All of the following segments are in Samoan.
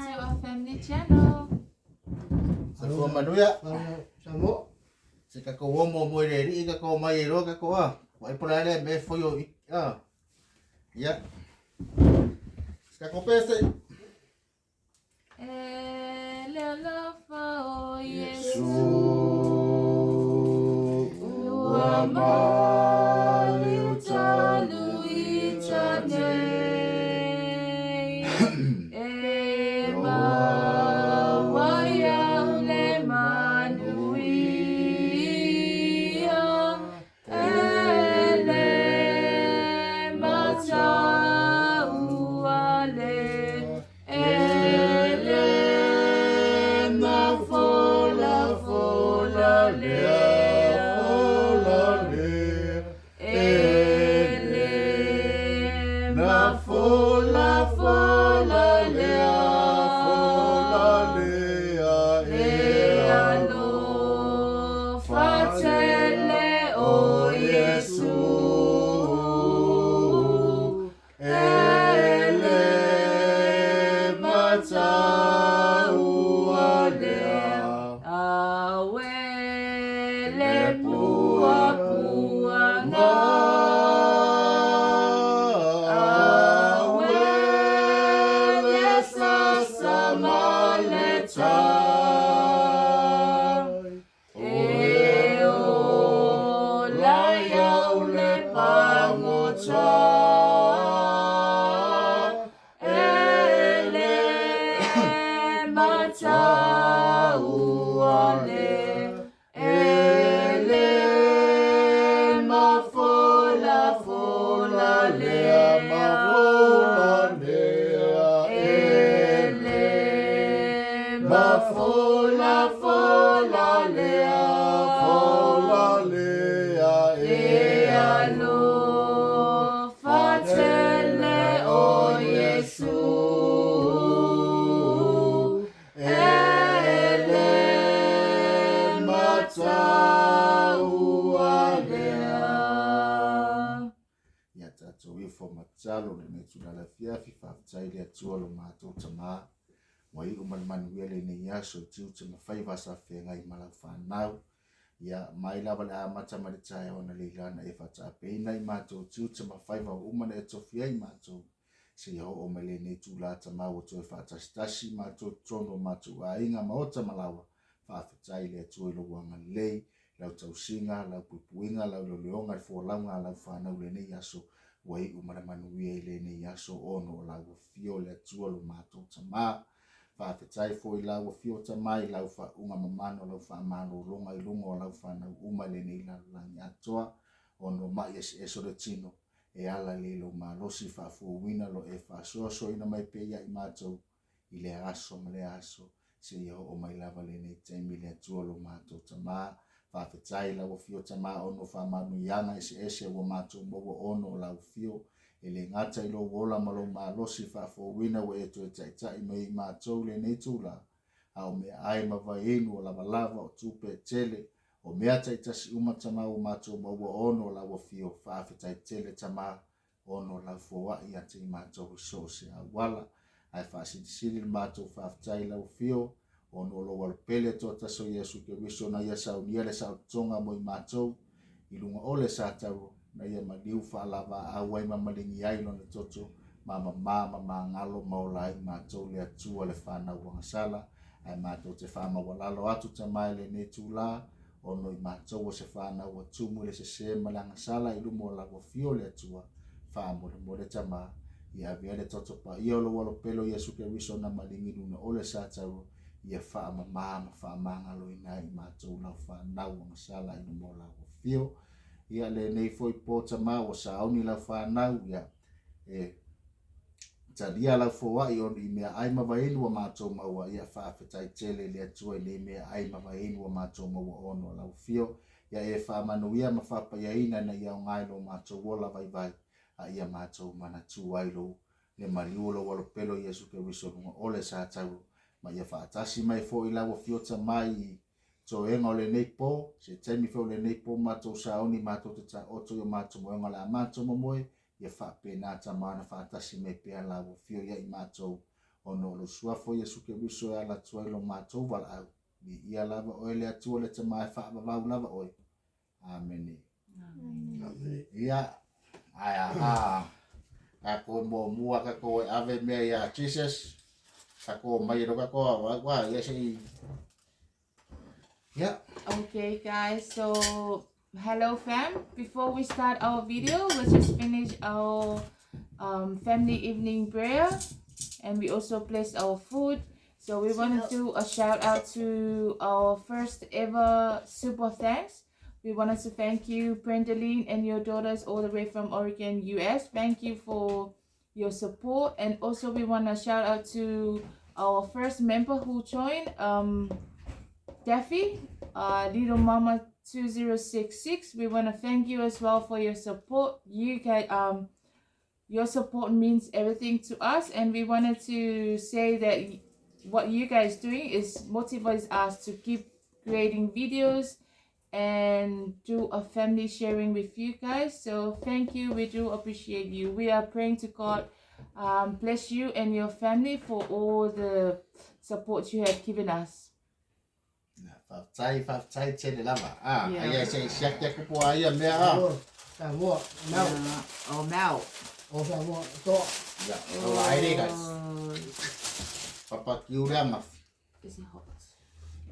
to our family channel. Soifua manuia. Samoa. Se tatou omo mo i le alii tatou omai ai loa tatou a. Vaai po o le a lea mea e foi o i. A. Ia. Se tatou pese. E le alofa o Iesu ua maliu talu i tanei E maua iau le manuia E le mataua le E le mafolafola lea E le mafolafola lea Le alofa tele o Iesu E le mataua lea Awe le puapuaga Awe le sasa ma le tai E ola iau le pagota E le mataua le E le mafolafola lea E le mafolafola lea E alofa tele o Iesu E le mataua lea. Ia tatou ifo matalo lenei itula le afiafi, faafetai i le Atua lo matou Tama, ua iu ma le manuia lenei aso i tiute ma faiva sa feagai ma lau fanau. Ia, mai lava le amata mai le taeao analeila na e faataapeina i matou tiute ma faiva ua uma ona e tofia ai matou. Seia oo mai lenei itula Tama ua toe faatasitasi matou i totonu o matou aiga, maota ma laoa. Faafetai i le Atua i lou agalelei, lau tausiga, lau puipuiga, lau leoleoga i le folauga a lau fanau i lenei aso. Ua iu ma le manuia i lenei aso ona o lau afio le Atua lo matou Tama. Faafetai foi i lau afio Tama i lau faauuga mamana o lau faamalologa i luga o lau fanau uma i lenei lalolagi atoa ona o mai eseese o le tino e ala lea i lou malosi faafouina lo e faasoasoaina mai pea ia i matou i lea aso ma lea aso seia oo mai lava lenei taimi le Atua lo matou Tama. Faafetai i lau afio Tama ona o faamanuiaga eseese ua matou maua ona o lau afio. E le gata i lou ola ma lou malosi faafouina ua e toe taitai mai ai i matou i lenei itula, a o meaai ma vaiinu o lavalava o tupe e tele, o mea taitasi uma Tama ua matou maua ona o lau afio. Faafetai tele Tama ona o lau foai ia te i matou i so o se auala. Ae faasilisili le matou faafetai i lau afio ona o lou alopele toatasi o Iesu Keriso na ia saunia le saolotoga mo i matou i luga o le satauro na ia maliu faalavaau ai ma maligi ai lona toto ma mama ma magalo ma ola ai matou le Atua le fanau agasala. Ae matou te faamaualalo atu Tama i lenei itula ona o i matou o se fanau ua tumu i le sese ma le agasala i luma o lau afio le Atua. Faamolemole Tama, ia avea le toto paia o lou alopele o Iesu Keriso na maligi i luna o le satauro ia faamama ma faamagaloina ai i matou lau fanau agasala i luma o lau afio. Ia lenei foi po Tama ua sauni lau fanau ia e talia lau foai ona i meaai ma vaiinu ua matou maua. Ia faafetai tele i le Atua i nei meaai ma vaiinu ua matou maua ona o lau afio. Ia e faamanuia ma faapaiaina ina ia aoga i lo matou ola vaivai a ia matou manatu ai lou le maliu o lou alopele o Iesu Keriso i luga o le satauro ma ia faatasi mai foi lau afio Tama i toega o lenei po, se taimi foi o lenei po matou sauni matou te taoto i o matou moega o le a matou momoe, ia faapena Tama ona faatasi mai pea lau afio ia i matou. Ona o lou Suafa o Iesu Keriso e ala atu ai lo matou valaau. Viia lava oe le Atua le Tama e faavavau lava oe. Amene. Amene. Ia, ae a tatou muamua tatou e ave mea ia Jesus, tatou mai e lo tatou au a ia se i. Yeah. Okay guys, so hello fam. Before we start our video, let's just finish our family evening prayer, and we also bless our food. So we want to do a shout out to our first ever super thanks. We wanted to thank you, Brendaline, and your daughters all the way from Oregon, US. Thank you for your support. And also we want to shout out to our first member who joined, Daffy, Little Mama 2066. We want to thank you as well for your support. You can, your support means everything to us, and we wanted to say that what you guys doing is motivates us to keep creating videos and do a family sharing with you guys. So thank you, we do appreciate you. We are praying to God bless you and your family for all the support you have given us. Faafetai, faafetai tele lava. Ah, Yeah. aia se i siaki aku po a ia mea a. Samoa, mau. Yeah. Oh, mau. O Samoa, toa. Ia, o la ai guys. Oh, Papa kiu lea mafi. is it hot?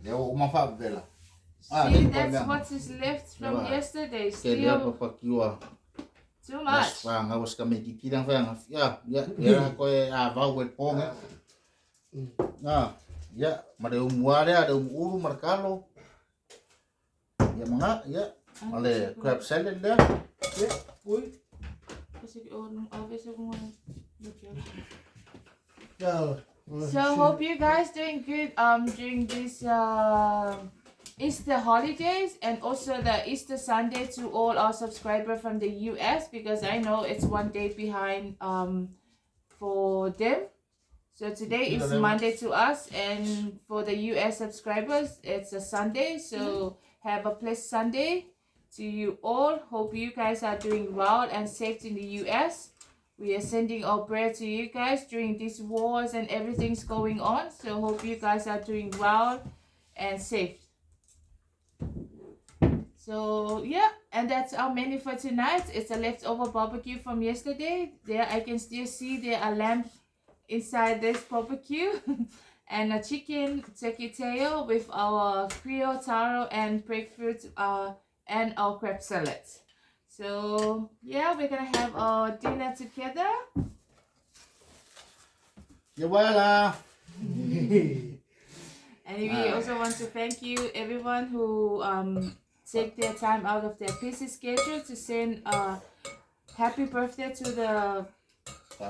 Lea o uma faavela. Ah, See, lea that's mea. what is left from Yeah. yesterday. Ke lea Still papa kiu a. too much. Wha ngau ska me kiki lang wha ngau. Ia, ia, ia koe a vau e ponge. Ah, ia, ma le umua lea, le umuuru ma le kalo. Ia manga, ia, ma le crab salad lea. Ia, ui. Ia. So hope you guys doing good during this Easter holidays, and also the Easter Sunday to all our subscribers from the US, because I know it's one day behind for them. So today is Monday to us, and for the US subscribers it's a Sunday. So have a blessed Sunday to you all. Hope you guys are doing well and safe in the US. We are sending our prayer to you guys during these wars and everything's going on. So hope you guys are doing well and safe. So yeah, and that's our menu for tonight. It's a leftover barbecue from yesterday. There I can still see there are lamb inside this barbecue and a chicken turkey tail with our Creole taro and breadfruit and our crab salad. So yeah, we're gonna have our dinner together. Ia wala. And we also want to thank you everyone who take their time out of their busy schedule to send a happy birthday to the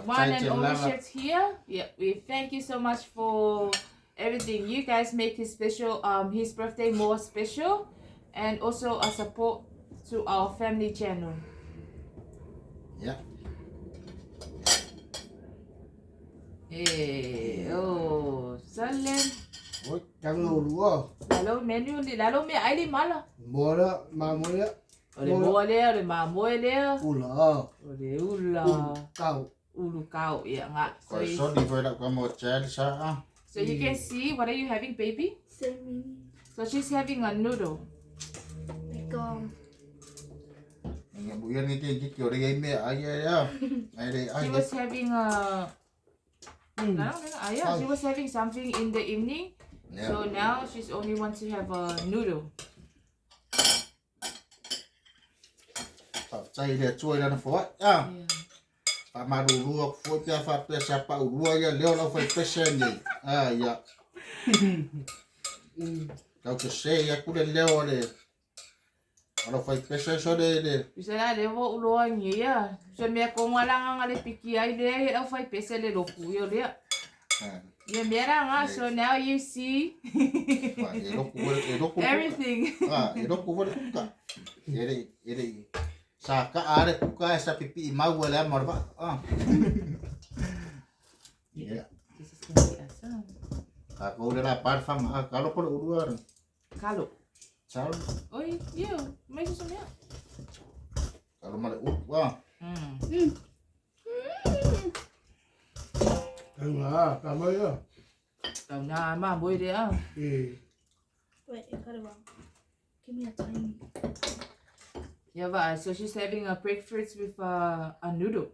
one and only chef here. Yeah, we thank you so much for everything. You guys make his special his birthday more special, and also a support to our family channel. Yeah. Hey, oh, Salim. Oi, tango lua. Lalo menu li lalo me ai li mala. Moa ma moa. O le moa lea, o le mamoe lea, Ula. o le ula, Kau. ulu kau, yeah, nga. So Koe you, soni foi lau ka mo chali sa a. so you can see, what are you having, baby? Same. So she's having a noodle. Like Ngia bu ia ni ke ki ore ai mea ai ai a. Ai re ai. She was having a, yeah, she was having something in the evening. Yeah. So now she's only wants to have a noodle. Faafetai i le Atua i lana foai. Ah, Yeah. faamalulu aku foi pe a faapea sa paulua ia lea o lau faipese nei. Ah, ia. Tau te se aku le leo o le o lau faipese so le le. Bisa la le wo uloa ngia. So mea ko ngala nga le piki ai le he au fai pese le loku yo le. Ah, Yeah, mea nga. So now you see wa, e loku e loku. everything. Ah, e loku le kuka. E le e le sa ka a le kuka e sa pipi i mau le ama o le va. Ah. Yeah. This is gonna be awesome. Ka ko le la parfa ma ka lo ko le urua. Kalo. Chalo. Oi, you. Mai susu mea. Ka lo ma le upu. Ah. Tau na, pa mo ia. Tau na ma boy de ah. E. Wait, I got it wrong. Give me a tiny. Yeah, but so she's having a breakfast with a noodle.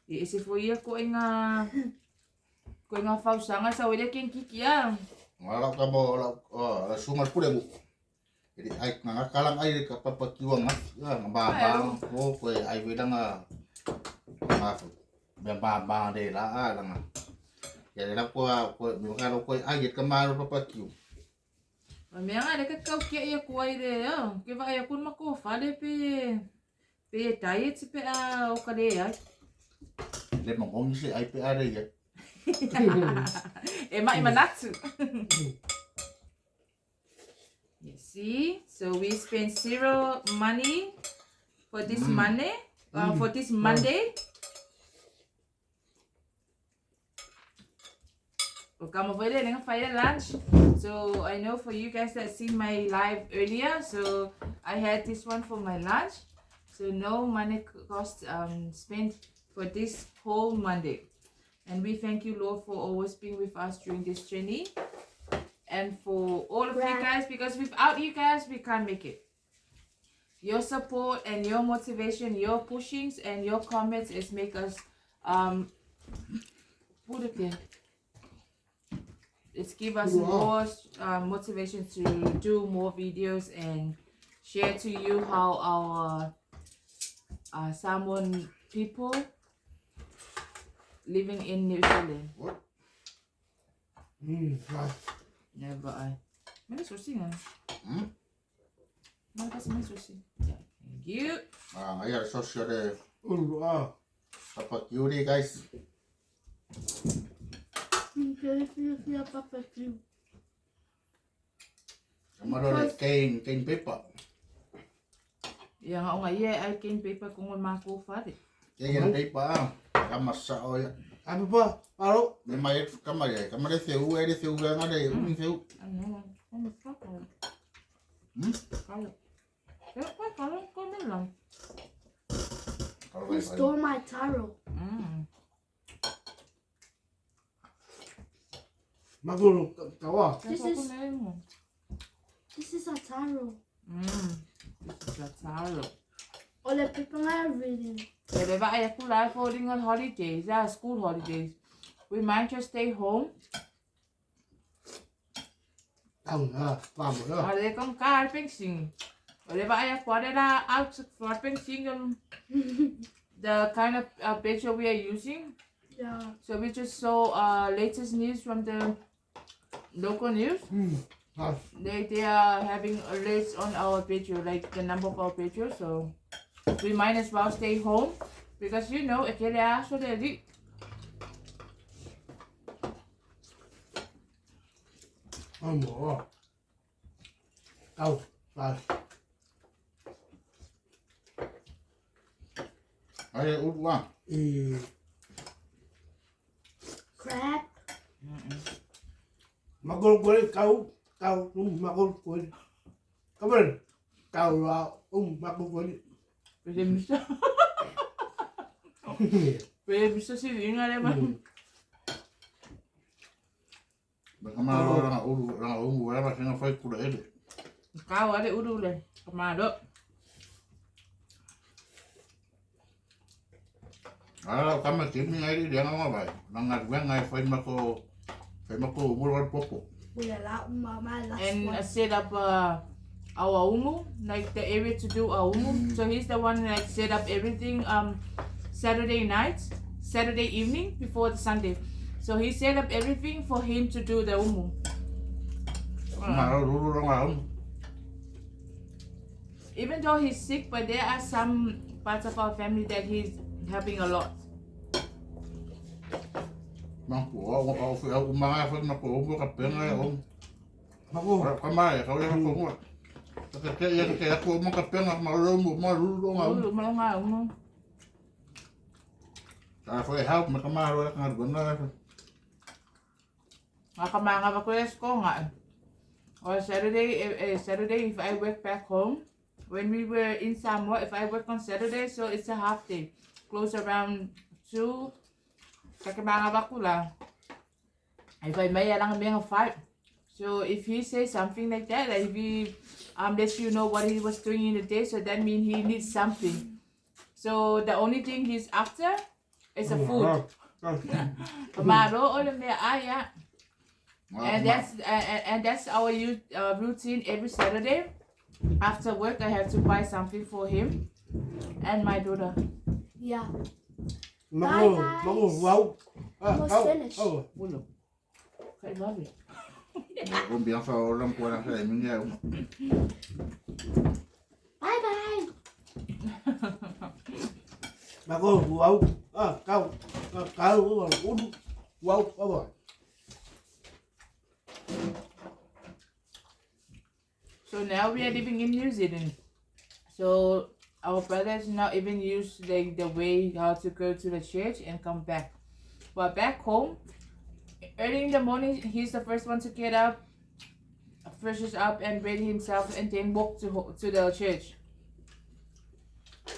E ese foi ia ko inga ko inga fausanga sa wele ken kiki ah. Nga lau ka mo lau oh la sunga pule mu. Jadi ai nga kalang ai ka papa kiwa nga ya nga ba ba ko ko ai we nga nga ba ba ba de la a la nga. Ya la ko ko mi ka ko ai ka ma papa kiu. Ma mea nga le ka kau kia ia kuai le ah. Ke va ia kun mako fale pe pe diet pe a o ka le ai. Le mo ngongi se ai pe are ya. E mai manatsu. You see? So we spent zero money for this money. For this Monday. O kama foi le nga fire lunch. So I know for you guys that seen my live earlier, so I had this one for my lunch. So no money cost spent for this whole Monday. And we thank you, Lord, for always being with us during this journey. And for all of you guys, because without you guys, we can't make it. Your support and your motivation, your pushings and your comments is make us put it there. It's give us more motivation to do more videos and share to you how our Samoan people living in New Zealand. What? Never I. Mana sushi nga? Hmm? Mana kasi may sushi? Yeah. Thank you. Ah, ai ara social de Ulu ah. papa kiu de guys. Papa kiu. Kamaro le cane cane paper. Ia nga onga ia ai cane paper kung mako fare. Cane paper ah. Kama sa o ya. Apa pa? Aro. Me mai kama ye, kama le seu e le seu nga le umi seu. Ano? Ano sa ko? Hmm? Kalo. Eh, pa kalo ko na lang. Kalau Who stole my taro? Makulu tawa. This is a taro. This is a taro. Ole people are reading. So the ba ay kula folding on holidays, yeah, school holidays. We might just stay home. Tau na, pa mo na. Ale kong car fencing. Ole ba ay kware la out for fencing the kind of picture we are using. Yeah. So we just saw latest news from the local news. They are having a list on our picture, like the number of our picture. So we might as well stay home because you know if they are so they Amo. Tau. Pa. Ai ulu ah. E. Crab. Makulu kuli kau kau makulu kuli. Kabar. Kau la makulu kuli. Pwede bisa. Pwede bisa sih ingat ya bang. Kama ro nga ulu nga umu wala ba singa fai kula ele. Kau ada ulu le. Kemado. Ah, kama kimi ngai dia nga bai. Nga nga ngai fai mako fai mako umu ro popo. We allow my last And one. Set up our umu, like the area to do our umu. So he's the one that set up everything Saturday night, Saturday evening before the Sunday. So he set up everything for him to do the umu. Nga. Even though he's sick, but there are some parts of our family that he's helping a lot. Mang ko o o o ma fai mako umu ka penga o. Mako. Kama e kau ya ko mo. Ka ke ya ke ko mo ka penga ma ro mo ma ru ro nga. Ulu ma nga umu. Ta fai help ma kama ro nga ro nga. Nga ba ko ko nga. Or Saturday, Saturday if I work back home, when we were in Samoa, if I work on Saturday, so it's a half day. Close around 2. Kakamanga ba ko lang. If I may alanga mea five. So if he says something like that, like if he lets you know what he was doing in the day, so that means he needs something. So the only thing he's after is a food. Maro ole mea aya. And that's our routine every Saturday. After work, I have to buy something for him and my daughter. Yeah. Bye, guys. Almost finished. I love it. Bye bye. So now we are living in New Zealand. So our brothers not even used like the way how to go to the church and come back. But back home, early in the morning, he's the first one to get up, freshes up and ready himself, and then walk to the church.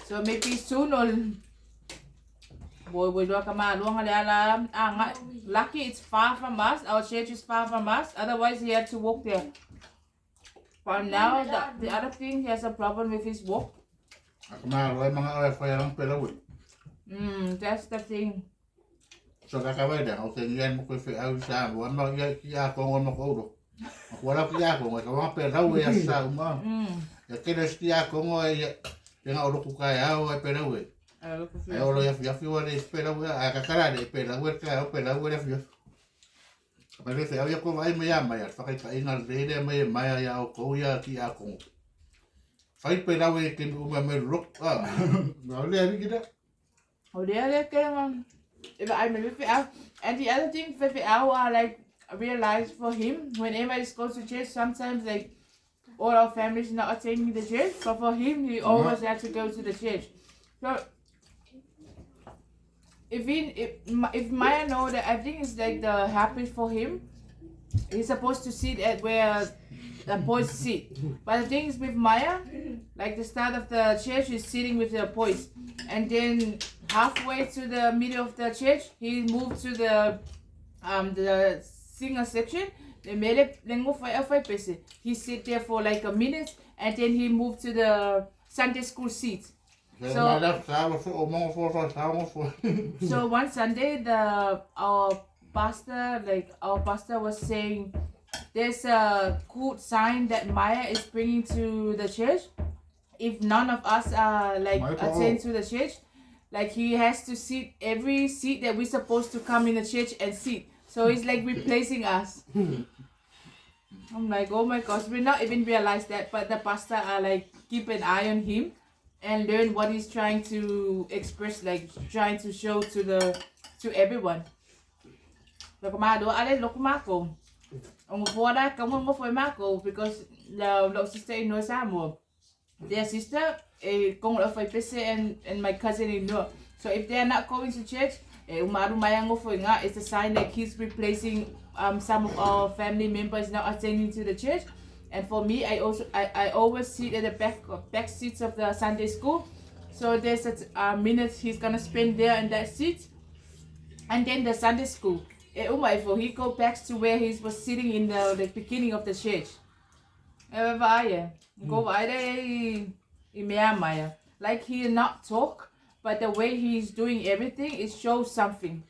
So maybe soon or lucky it's far from us. Our church is far from us. Otherwise, he had to walk there. But now the other thing, he has a problem with his walk. That's the thing. So like I wait okay, yan mo ko fi au sa mo no ya ya ko mo ko ko wala ko ya ko mo pe rau ya sa mo. Ya ke les ya ko mo ya tenga oro ku ka ya o pe rau. Ai oro ya fi wa le pe rau a ka kara le pe rau ka o pe rau le fi. Pa le fi au ya ko vai me ya mai fa ka ina le le me mai ya o ko ya ki a ko. Fai pe rau ke mo me rok a. No le ri ki da. O le le ke if I remember, and the other thing, if I like realized for him, whenever he goes to church, sometimes like all our families not attending the church, but for him, he always had to go to the church. So if Maya know that, I think it's like the habit for him. He's supposed to sit at where the boys sit. But the thing is with Maya, like the start of the church, he's sitting with the boys, and then halfway to the middle of the church, he moved to the singer section. He sit there for like a minute, and then he moved to the Sunday school seat. So, so one Sunday, our pastor was saying, there's a good sign that Maya is bringing to the church. If none of us are like attend to the church, like he has to sit every seat that we're supposed to come in the church and sit. So he's like replacing us. I'm like, oh my gosh, we not even realize that, but the pastor are like keep an eye on him and learn what he's trying to express, like trying to show to the to everyone. Because the sister in Samoa, their sister and my cousin in Noah. So if they are not going to church, it's a sign that he's replacing some of our family members not attending to the church. And for me, I also I always sit at the back seats of the Sunday school. So there's a minute he's gonna spend there in that seat. And then the Sunday school, he go back to where he was sitting in the beginning of the church. Like he not talk, but the way he's doing everything, it shows something.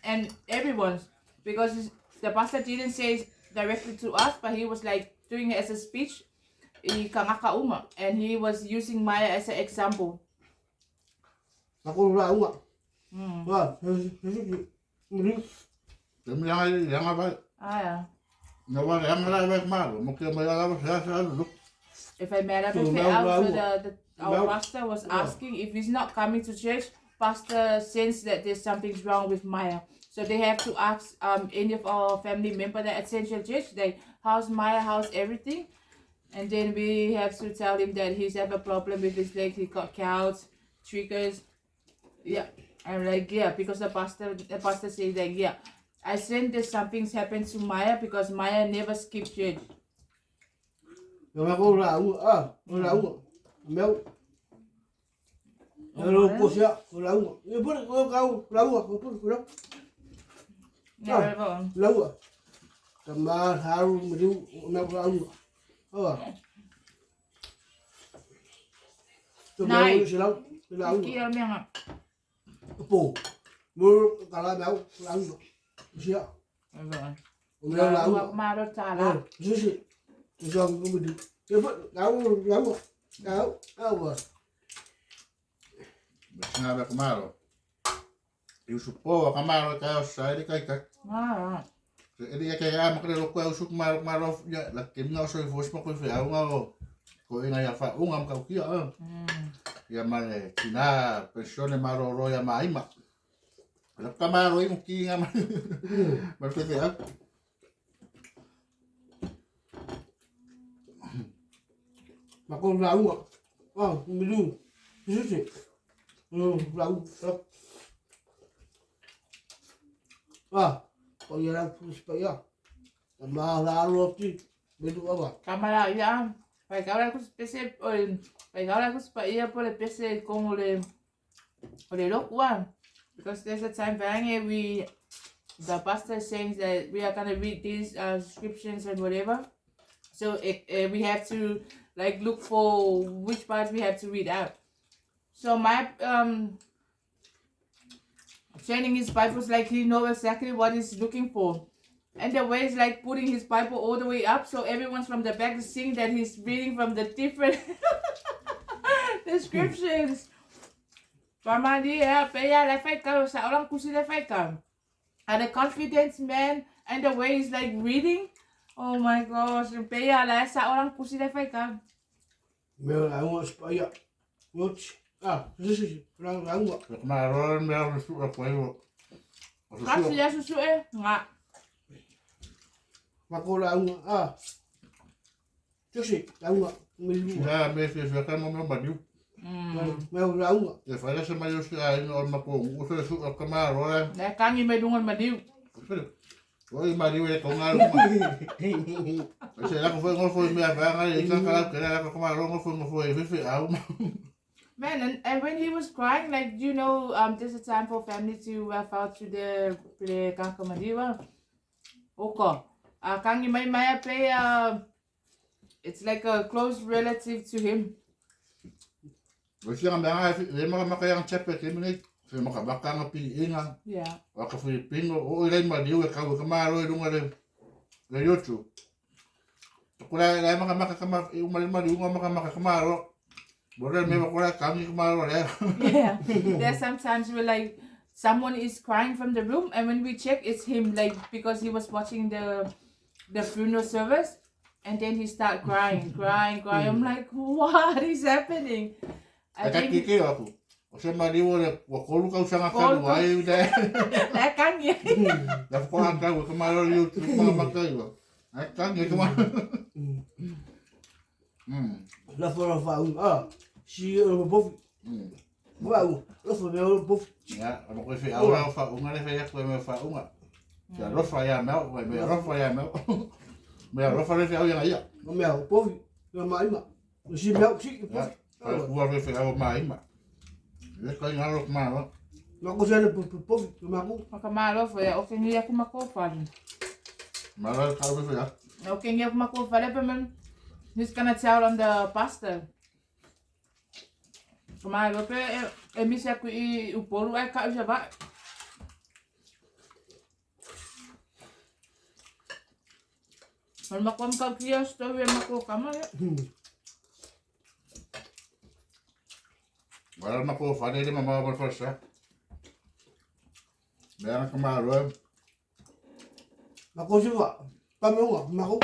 And everyone's, because the pastor didn't say directly to us, but he was like doing it as a speech, and he was using Maya as an example. If I met up with out, so our pastor was asking if he's not coming to church, pastor sense that there's something wrong with Maya. So they have to ask any of our family member that attend church, like, how's Maya, how's everything? And then we have to tell him that he's have a problem with his leg, he got cows, triggers. Yeah. I'm like, yeah, because the pastor says that, yeah, I sense that something's happened to Maya because Maya never skipped church. Lo ko sia lauga. E pule ko kau lauga ko pule ko Yeah, lauga. Tama haru mriu na lauga. Awa. To Nai. me se lau lauga. Ki al menga. Po. Mo kala mau lauga. Sia. O me lauga. Maro tala. Si si. So ko mriu. E pule kau lauga. Kau awa. Sinä vielä kamaro. Iusu poa kamaro kai ossa eri kaikka. Ah. Se eri ja kai ama kare lokua usu kamaro kamaro ya la kimna oso i fos mako i aunga o ko ina ya fa unga mka ukia a. Ya mare tina pensione maro ro ya maima. La kamaro i muki nga ma. Ma te te au. Ma ko lauga. Ah, mriu. Si si. Lauga. Ah, o ia lau pa ia. Ma la ro ti. Mriu awa. Kamara ya. Pai kau la kus pese o pai kau la kus pa ia po le pese como le o le lokua. Because there's a time when we the pastor is saying that we are gonna read these scriptures and whatever. So we have to like look for which part we have to read out. So my turning his Bibles like he know exactly what he's looking for. And the way he's like putting his Bible all the way up so everyone's from the back is seeing that he's reading from the different descriptions. Pamali, yeah, peya la fai sa orang kusi la fai. And the confidence man and the way he's like reading. Oh my gosh, peya la sa orang kusi la fai ka. Me lauga pa ia. Oti. Ah, si si. Lauga. La kamaro me au su la ko. Kasi ya susu eh. Nga. Ma ko lauga. Ah. Si lauga. Mriu. Ya me fi fi ka mo me madiu. Me lauga. Ya fa se ma yo se ai no ma ko u se su la kamaro la. La kangi me dungon madiu. Oi madiu e ko ngalu ma. Se la ko foi ngo foi me va nga i ka kala ke la ko kamaro ngo foi ngo foi fi fi au. Man, and when he was crying, like you know, there's a time for family to out to the the kaka madiwa. Oko. Kangi mai mai pe it's like a close relative to him. O sia me nga le ma ma ka yang chepe ke mini fe ma ka ba ka nga pi inga. Yeah. Wa ka Filipino o i madiu e ka kamaro i lunga le le YouTube. Ko la la ma ka ma ka ma i uma le madiu ma ka ma ka kamaro. Bora me ba ko la kangi kamaro le. Yeah. There's sometimes we're like someone is crying from the room and when we check it's him, like because he was watching the funeral service and then he start crying, crying, crying. I'm like, what is happening? I Ka think ki ke aku. O se madiu le wa ko lu ka usanga ka Kolu. ai le. la kangi. La ko an ka kamaro YouTube ma ma ka iwa. Ai kangi kamaro. La fo fa un. Ah. Si o bof. Wa u. La fo me o bof. Ya, ma ko fi au la fa unga le fa ya ko me fa unga. Ya ro fa ya me o me ro fa ya me. Me ro fa le fa ya ya. O me o bof. Ma ma. Si me si Ya. bof. Fa ku le fa au ma ima. Le ka ngalo ma ro. Ma ko se le bof. Ma ko. Makamalo fo ya okengi ya kumakofa. Ma la ka le fa ya. Okengi ya kumakofa le man. He's gonna tell on the pastor. Kamalo pe e misa ku i uporu ai ka usa ba. Al makom ka kia story mako kama ya. Wala ma ko fa le ma ma fa sa. Me ana ka ma ro. Ma ko si wa. Pa me wa. Ma ko.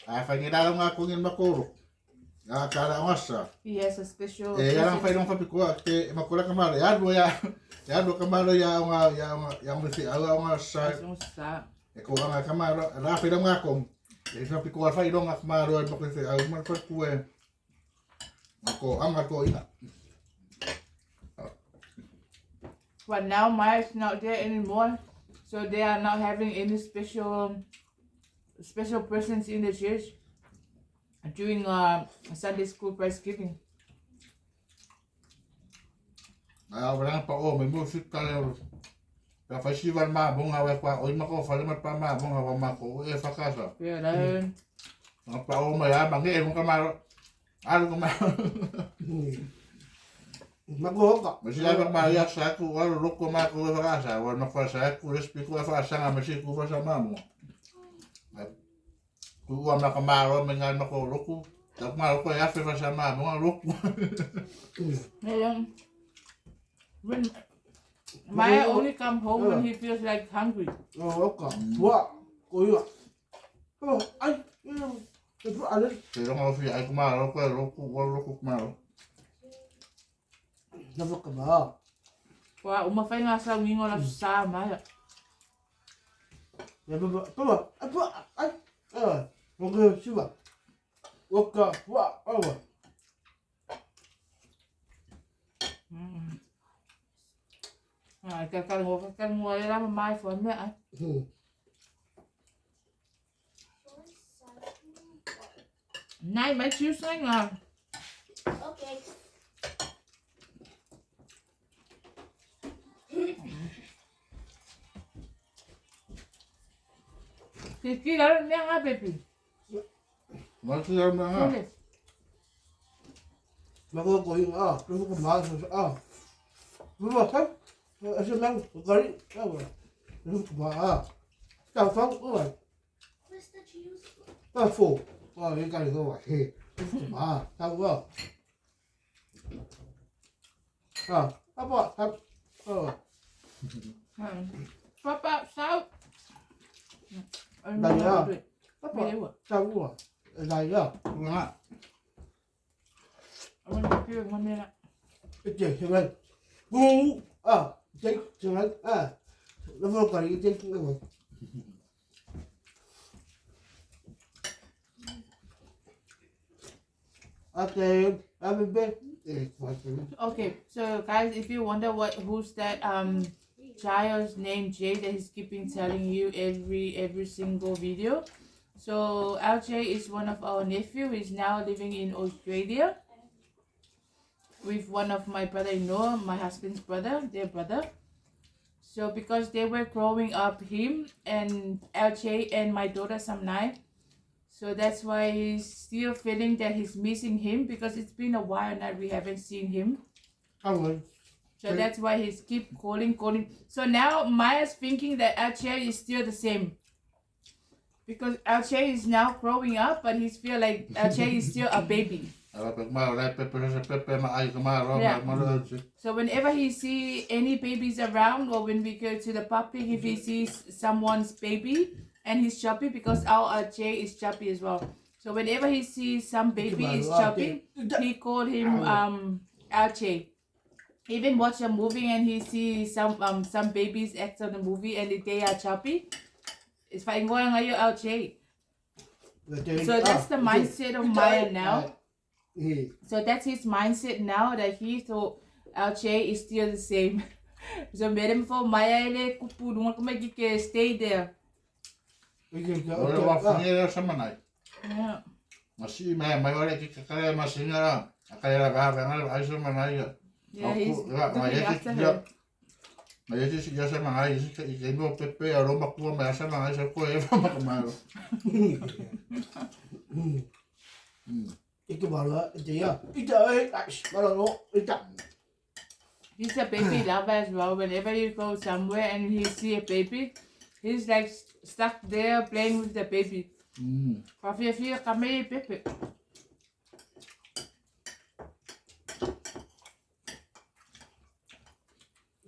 A fa ngi la nga ko ngi ma ko ro. A ka la ngasa. He has a special E ya fa fa ko ke ma ko la ka ma ya ro ya. Ya ro ka ma ro ya nga ya nga ya nga fi au nga sa. Sa. E ko nga ka ma ro la fa nga ko. E fa pi ko fa nga ma ro ma ko fi au ma fa ku e. Ma ko anga ko ina. But now Maya's not there anymore, so they are not having any special persons in the church during Sunday school Thanksgiving. A o vela pa o me mo si kale o. Pa fa si va ma bonga wa kwa o ma ko fa le ma pa ma bonga wa ma ko e fa casa. Yeah, then. Ma pa o ma ya ma nge mo ka ma alu ko ma. Mako ka. Ma si ya ma ya sa ku wa ro ko ma ko fa casa wa ma fa sa ku le spi ku fa sa ma si ku fa sa ma mo. Ku wa ma ka ma ro ma ngai ma ko ro ku. Ta ma ro ko ya fa sa ma mo ro ku. Yeah. When Maya only come home when he feels like hungry. O ka. Wa. Ko ia. Oh, ai. E pu ale. Te rongo fi ai ku ma ro ko ro ku wa ro ku ma ro. Na fa ka ma. Wa uma fai ngā sa ngingo la sa Maya. Ya ba ba ba. Ai pu ai. Ah. Mo ko si ba. O ka wa wa. Ah, ka ka ngo ka ngo le la mai fo me ai. Hmm. Nai mai chiu sai ngā. Okay. Ki ki la me ngā baby. Ma si ya ma. Kule. Mako ko ia. Ah, ko ka ma sa. Ah. Ba ba sa. A se mang ko ri. Ah wa. Ko ka ma. Ah. Ta fa ko wa. Where's the cheese? Ta fo. Wa ye ka ri ko wa. He. Ko ma. Ta wa. Ah. Ah ba. Ta. Oh. Papa sao. Đây à. Ta Me ba. lewa. Ta wa. Lai ya. Nga. I want to feel one minute. 这什么？公啊，这什么啊？那不搞一这那个。啊对，啊别别，哎，我 Okay, so guys, if you wonder what who's that child's name Jay that he's keeping telling you every single video. So LJ is one of our nephew. He's now living in Australia with one of my brother-in-law, my husband's brother, their brother. So because they were growing up, him and LJ and my daughter Samnai. So that's why he's still feeling that he's missing him because it's been a while now we haven't seen him. 他们 So that's why he's keep calling, calling. So now Maya's thinking that Alche is still the same. Because Alche is now growing up, but he's feel like Alche is still a baby. Ala pe ma la pe pe se pe pe ma ai ka ma ro Yeah. ma ro si. So whenever he see any babies around or when we go to the public, if he sees someone's baby and he's chubby because our Alche is chubby as well. So whenever he sees some baby is chubby, he called him Alche. Even watch a movie and he see some babies act on the movie and they are chubby. It's fine going on Alche. So that's the mindset of Maya now. So that's his mindset now that he thought Alche is still the same. So madam for Maya ele kupu dunga kuma ke stay there. O le wa fu ni sa manai. Yeah. Ma si ma ma ore ki ka kare ma si ngara. A kare la va va ngara ai sa manai. Yeah, he's ma looking ye after ki her. Ma ye si ya sa manai si ki ki no pe pe a ro ma ku ma sa manai sa ko e ma ka ma ro. 一个马了，一样，一个哎，马了罗，一个。 He's a baby lover as well. Whenever you go somewhere and he see a baby, he's like stuck there playing with the baby. Mm. Whawhiawhia ka mei pepe.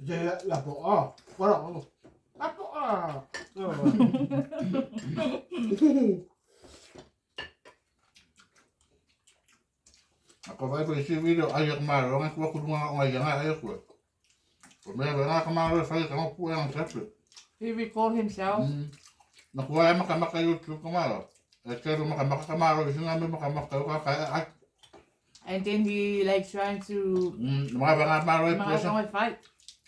这个老婆啊，我老公，老婆啊， A ko vai ko si video ai ka ma ro ngai ku ku nga ngai nga ai ku. Ko me va ka ma ro fa ka ku ang sa pe. He record himself. Na ku ai ma ka ma ka YouTube ka ma ro. E ke ro ma ka ma ka ma ro si nga me ma ka ma ka ka ka And then he like trying to Ma va nga ma ro e mga sa kang fight.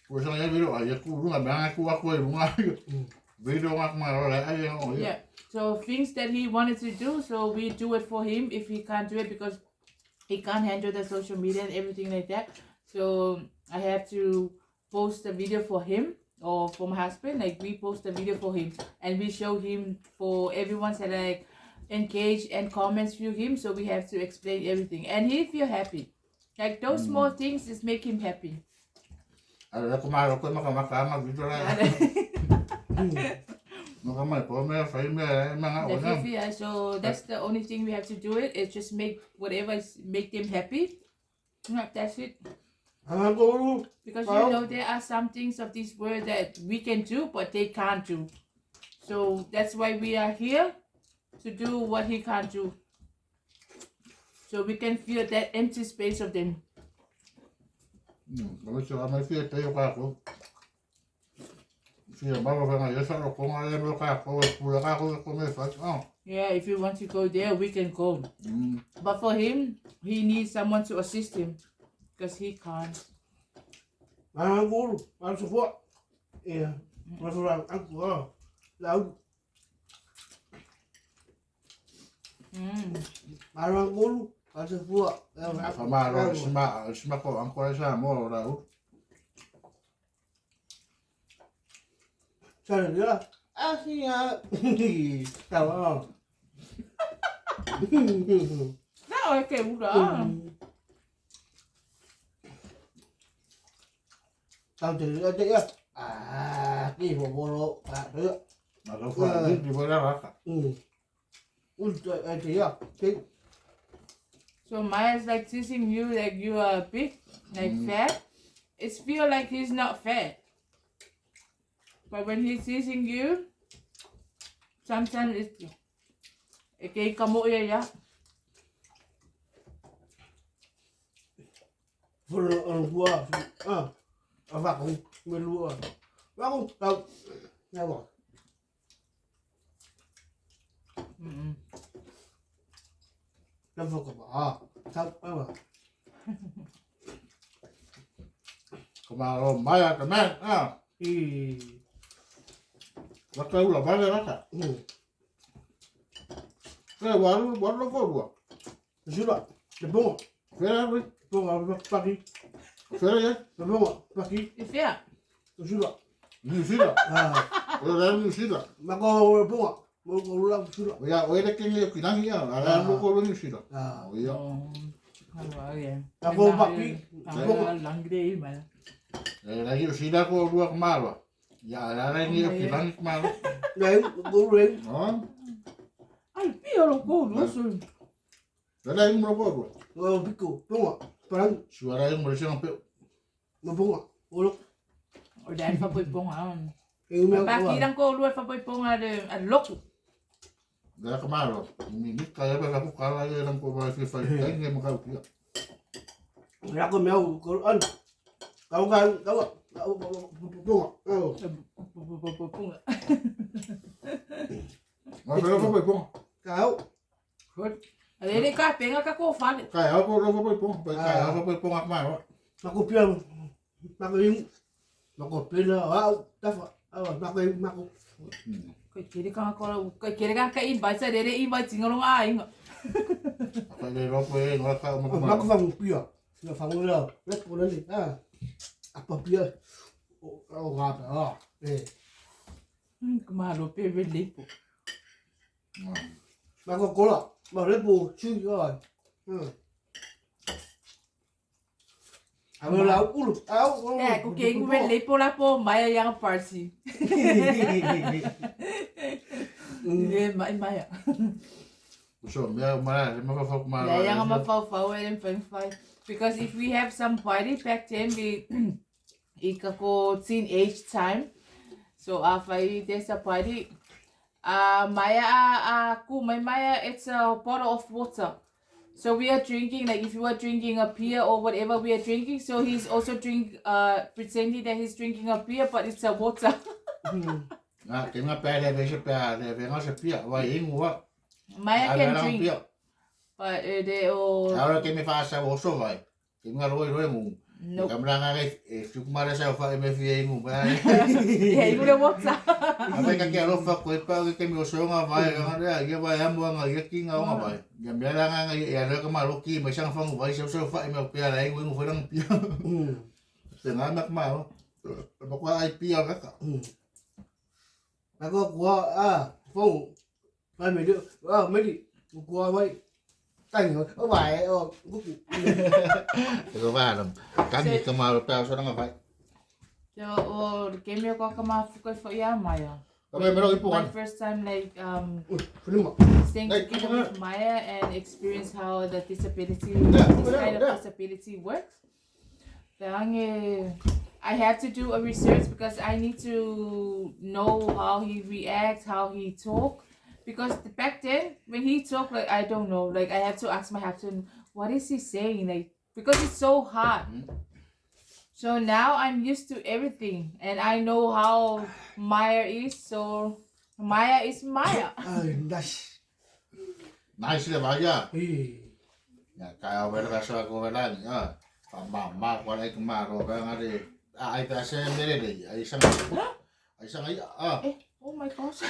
ku sa ngai video ai ku ru nga ma ku ku ru nga. Video nga ma ro ai o. Yeah. So things that he wanted to do, so we do it for him if he can't do it because he can't handle the social media and everything like that. So I have to post a video for him or for my husband. Like we post a video for him and we show him for everyone to like engage and comments through him. So we have to explain everything and he feel happy. Like those small things just make him happy. A le ko malo ko maka maka ama video la. Maka mai po me fai me manga The o na. fifi, so that's the only thing we have to do it. Is just make whatever is make them happy. Yeah, that's it. Ah, go. Because you know there are some things of this world that we can do but they can't do. So that's why we are here to do what he can't do. So we can fill that empty space of them. Ko se ama fia te o ka ko. Fia ba ba nga yesa ro ko nga le mo ka ko pula ka ko ko me fa. Oh. Yeah, if you want to go there, we can go. But for him, he needs someone to assist him because he can't. Ah, go. Ah, so what? Yeah. Ma fa anko. La. Ma go. Ah, so what? Fa malo sima sima ko anko sa mo ra u. Sa le. Ah, si ah. Ta wa. No, okay, ura. Tao te te ya. Ah, ki bo bo lo. Ah, te. Ma lo fa di di vola ra ka. Un te te ya. Te. So Maya's like teasing you like you are big, like fat. It's feel like he's not fat. But when he's teasing you, sometimes it's okay, kamu ya ya. Fo lo ang gua. Ah. Ah, va ko. Me lu. Va ko. Tao. Na wa. Na fo ko ba. Ah. Tao. Ah wa. Ko malo maya ka man. Ah. I. La ka ula ba ra ka. Ka wa wa lo ko wa. Jula. Le bon. Fera ri. Bon, va Paris. Fera ye. Le bon, Paris. You feel? Jula. Ni sila. Ah. O la ni sila. Ma ko bon. Mo ko la jula. O ya o le ke le ki ya. Ala lo ko ni sila. Ah. O ya. Oh, okay. Ah, ko Paris. Langre man. E la ni sila ko ruak malo. Ya ala la ni ki langi malo. Đấy, go re. No. Ay, pio lo ko lo so. La la mo ko ko. Go pico. Bon. Parang Suara yung mo siya pe. mo bon. O lo. O dan fa poi pong ah. E me Pa ki dang ko lu fa poi pong a de a lok. La ka malo. Ni ni ka ya ba ko kala ya lang ko ba fi fa kai ngi mo ka ku. La ko me ko an. Kau kan kau bon. Oh. Pong. Ma fa fa poi pong. Kau. Ale le ka penga ka ko fa. Kai ha ko ro fa poi pong. Pa kai ha fa poi pong ak malo. Ma ko pia. Ma ko yung. Ma ko pila. Ah, tafa. Ah, ma ko ma ko. 佢佢哋讲个，佢佢哋讲佢 invite 即系你哋 invite 自我拢啊应。 Ka le ro ko e ngo ka mo Ma ko ko. fa mo pia. Na fa mo la. Le ko le. Ah. Apa pia. O o ga pa. Ah. Eh. 咁啊，路边边你步。 Ma ko ko la. Ma le bo chu yo. Ừ. À mà lão cú lục áo. 诶，个见边你波啦波买啊样个 party。你买买啊？ So me ma ma fa fa ma. Yeah, yang ma fa fa we them fun Because if we have some party back then we ikako teenage time. So if there's a party, Maya ku my Maya it's a bottle of water. So we are drinking like if you are drinking a beer or whatever we are drinking. So he's also drink pretending that he's drinking a beer but it's a water. Ah, ke nga pa le be se pa le be nga se pia wa ingu wa. Maya can drink but they all Ahora que me fa sa o so vai. Ke nga ro ro mu. nope. Ka mra nga e su kumara sa fa me fi ingu ba. Yeah, you the water. A ve ka ke ro fa ko pa ke me o so nga vai nga re ya vai ya mo nga ya ki nga nga vai. Ya me la nga ya re ka ma ro ki me sang fa vai so so fa me pia la ingu ingu fa lang pia. Ừ. Te ngā mea kumaro. Ma kua ai pia kaka. Na ko kua a fong ai me a me di kua mai tangi o vai o ku. Te ko vā Kangi ka maro pēr so nga vai. So o ke mea ko ka mafuka fo ia Maya. Ka me mero ipu My first time like staying together with Maya and experience how the disability this kind of disability works. I had to do a research because I need to know how he reacts, how he talk. Because back then when he talk, like I don't know, like I have to ask my husband, what is he saying? Like because it's so hard. So now I'm used to everything and I know how Maya is. So Maya is Maya. Ai nice. Nice le vai ia. Eh. Ia kai au vela vasa ko vela ni. Ah. Fa ma ma ko lai kumaro ka ngare. A ai ta se mere le ai sanga. Ai sanga ia. Ah. Eh, oh my gosh.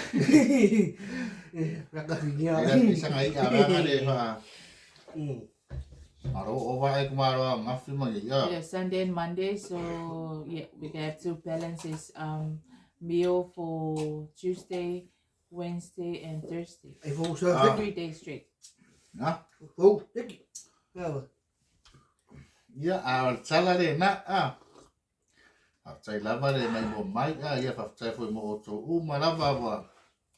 Raka finia. Ai sanga ia ka ngare fa. Aro o vai kumaro ngafi ma ia. Yeah, Sunday and Monday. So yeah, we have to balance his meal for Tuesday, Wednesday, and Thursday. Ai fong so. Ah. 3 days straight. Na. Fong. Tiki. Ya. Ia a tala le na a. A tai lava le mai mo mai a ia fa tai foi mo to u ma lava wa.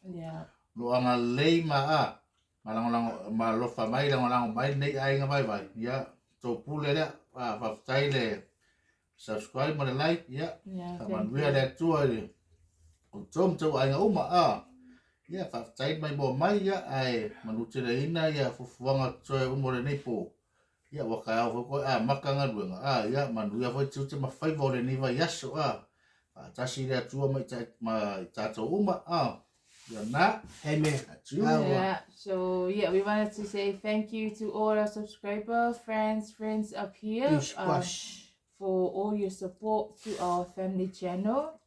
Yeah. Lo anga lei ma a. Ma lango lango ma lofa mai lango lango mai nei ai nga vai vai. Ia to pule le a fa tai le subscribe ma le like ia. Yeah. Fa Thank manuia you. le atua le. O tom tau ai nga uma a. Ia fa tai mai mo mai ia ai manutele ina ia fufuanga toe umo le nei po. Ia waka au foi koe a maka ngaluega a ia manuia foi tiute ma faiva o lenei vaiaso a. Faatasi le Atua ma ma i tatou uma a. Ia na Amen. atiu. Ah. Yeah, so yeah, we wanted to say thank you to all our subscriber, friends up here Squash. for all your support to our family channel.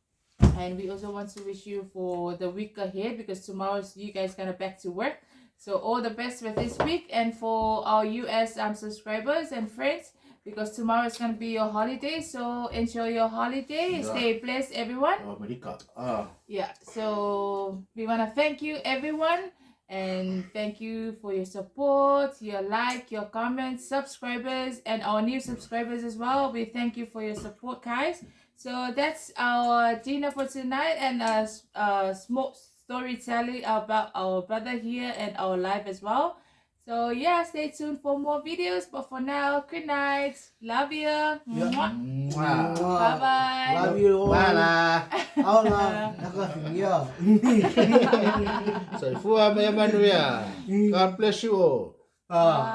And we also want to wish you for the week ahead because tomorrow's you guys gonna back to work. So all the best for this week and for our US subscribers and friends because tomorrow is gonna be your holiday. So enjoy your holiday. Yeah. Stay blessed, everyone. O Amerika a. Yeah, so we want to thank you everyone and thank you for your support, your like, your comments, subscribers, and our new subscribers as well. We thank you for your support, guys. So that's our dinner for tonight and a, a small storytelling about our brother here and our life as well. So yeah, stay tuned for more videos. But for now, good night. Love you. Yeah. Mwah. Mua. Bye bye. Love you all. Wala. Aula. Raka finia. Soifua ma ia manuia. God bless you all. Ah.